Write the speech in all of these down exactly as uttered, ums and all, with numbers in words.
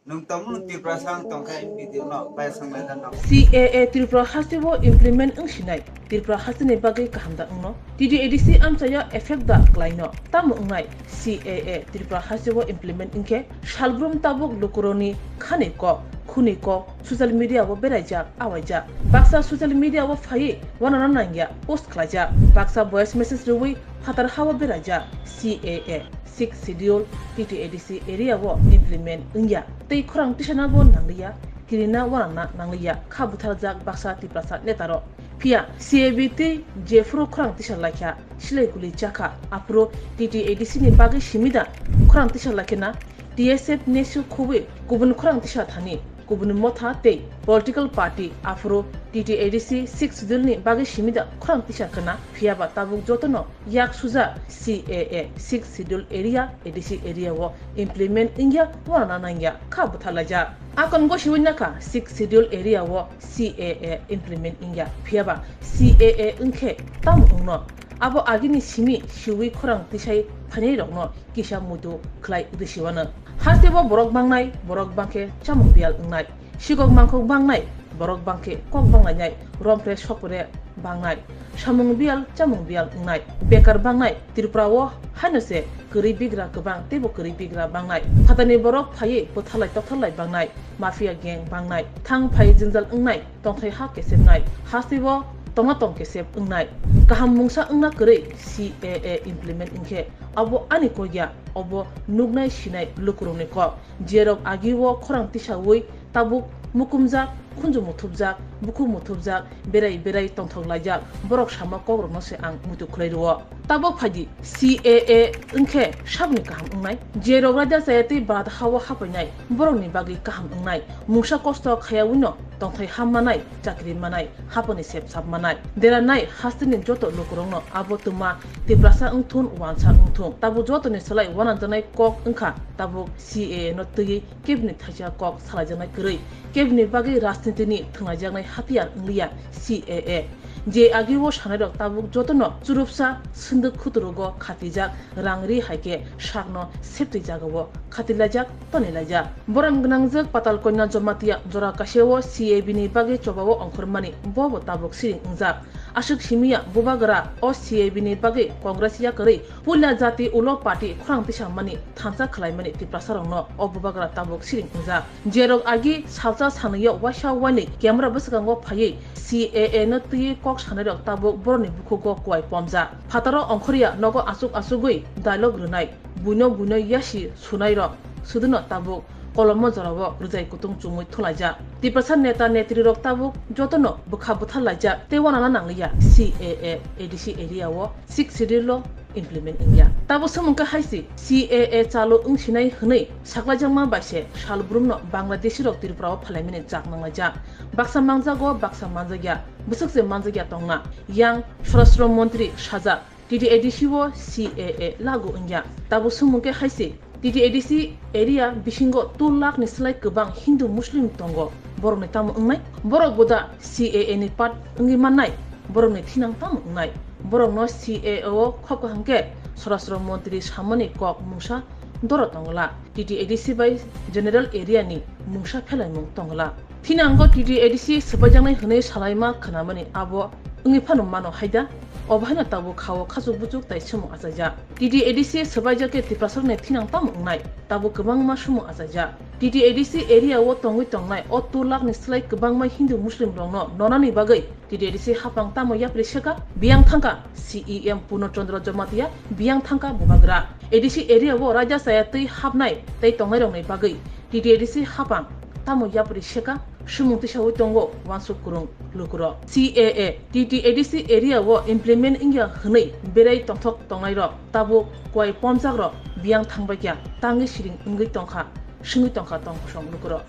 Nwng tongmung Tiprasa wng tongkha, video no bai sanglai da no. C A A Tripura hasteo implement wng sinai Tripura hasteni bagwi kaham da wngno? T T A D C amchaio effect da klaino? Tamo wngnai C A A Tripura hasteo implement wngkhe salbrum tabuk lukurokni khani kok, khuni kok social media o beraijak, awaijak. Baksa social media o phaiwi wanana nangya post khlaijak. Baksa voice message rwui phatar hao beraijak C A A. Sixth Schedule T T A D C area o implement wngya. Tei khorang tisana bo nangliya, kirina wanana nangliya, kha butharjak baksa Tiprasa netarok. Phiya C A B tei jephuru khorang tisa laikha, silai guli chakha, aphuru T T A D C ni bagwi simi da khorang tisa laikhe na? T S F nesu khubui kubun khorang tisa thani, kubun motha tei political party, aphuru T T A D C Sixth Schedule ni bagwi simi da khorang tisa khna? Phiya ba tabuk jotono yak suja C A A Sixth Schedule area, A D C area o implement wngya, wanana nangya, kha butharlaijak. Akon gosiwi nakha Sixth Schedule area o C A A implement wngya, phiya ba C A A wngkhe tamo wngno? Abo agini simi siwi khorang tisai phainairokno kisa muitu khlai rwsiwano. Hasteo borok bangnai, borok bangkhe chamung biyal wngnai. Sikok mangkhok bangnai, borok bangkhe kok banglainai, romphre sokphre bangnai. Samung biyal, chamung biyal wngnai. Bekar bangnai, Tripura o haino se kwrwi bigra kwbang teibo kwrwi bigra bangnai. Phatarni borok phaiwi bwtharlai toktharlai bangnai. Mafia gang bangnai. Thang phai jwngjal wngnai, tongthai ha kesepnai. Hasteo tongna tong kesep wngnai. Kaham mungsa wngna kwrwi C A A implement wngkhe abo ani kok ya, obo nuknai sinai lukurokni kok. Jerok agio khorang tisawi tabuk mukumjak, khunju muthubjak, bukhuk muthubjak, berai berai tongthok laijak, borok sama kokrokno se ang muitu khlai rwo. Tabuk phaidi, C A A wngkhe saboni kaham wngnai? Jerok raida chaya tei barat hao hapainai, borokni bagwi kaham wngnai? Mungsa kosto khayawino tongthai ha manai, chakri manai, haponi sep sap manai, deranai hasteni joto lukurokno abo twma Tiprasa wngthun, wansa wngthung, tabuk jotoni slai wanajaknai kok wngkha tabuk C A A no twiwi kebini thaisa kok salaijaknai kwrwi, kebini bagwi rajnitini thwnglaijaknai hatiyar wngliya C A A. Je agio sanairok tabuk jotono churupsa swndwk khuturugo khatijak, rang ri hai khe sakno septwi jagao khatilaijak, tonilaijak. Borom gwnangjwk Patal Kanya Jamatia jora kaisao C A B ni bagwi chobao ongkhormani, bobo tabuk siring wngjak. Aswk simiya bubagra o C A B ni bagwi Congress ya kwrwi puila jati ulo party khorang tisamani thansa khlaimani Tiprasarokno o bubagra tabuk siring wngjak. Jerok agi salsa sanwio waisa wainwi camera bwskango phaiwi C A A no twiwi kok sanairok tabuk borokni bukhugo kuai pomjak. Phataro ongkhorya nogo aswk aswgwi dialogue rwnai, buino buino yasi sunairok swdwkno tabuk kolomno jorao rwjai kutung chumui thulaijak. Tiprasa neta netrirok tabuk jotono bwkha bwtharlaijak tei wanana nangliya C A A A D C area o Sixth Schedule o implement wngya. Tabuk swmung khe hai se C A A chalo wngsinai hwnwi saklaijakma bai se salbrumno Bangladeshirok Tripura o phalaimani jak nanglaijak. Baksa manjago, baksa manjakya, bwswk se manjakya tongna. Yang Swarashtra Montri sajak, T T A D C o C A A lagu wngya. Tabuk swmung khe hai se T T A D C area bisingo two lakh ni slai kwbang Hindu Muslim tongo. Borokni tamo wngnai? Borok bo da C A A ni part wngwi mannai? Borokni thinang tamo wngnai? Borokno C A A o khop kaham khe Swarashtra Montri samani kok mungsa doro tongla. T T A D C bai general area ni mungsa phelaimung tongla. Thinango T T A D C swpaijaknai hwnwi salaima khnamani abo wngwi phano mano hai da? Obo haino tabuk khao khachuk buchuk tai sumung achaijak. T T A D C swpaijak khe Tiprasarokni thinang tamo wngnai? Tabuk kwbangma sumung achaijak. T T A D C area o tongwi tongnai o two lakh ni slai kwbangma Hindu Muslim rokno nonani bagwi T T A D C hapang tamo yapri seka? Biyang thangka C E M Purno Chandra Jamatia, biyang thangka bubagra. A D C area o raida chaya twi hapnai tei tongnairokni bagwi T T A D C hapang tamo yapri seka? Sumung tisaui tongo uansuk kwrwng lukurok. C A A T T A D C area o implement wngya hwnwi berai tongthok tongnairok tabuk kuai pomjakrok biyang thangbaikya, tangwi siring wngwi tongkha, swngwi tongkha tongkosong lukurok.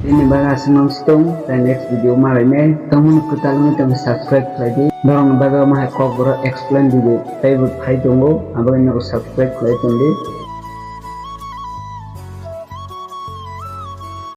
Bini bagwi aswk nang sitong, tei next video malai nai. Tongmani kwtal wngwi tongwi subscribe khlai di. Norokni bagwi omo hai kokborok explain video teibo phai tongo, aboni nogo subscribe khlai tong di.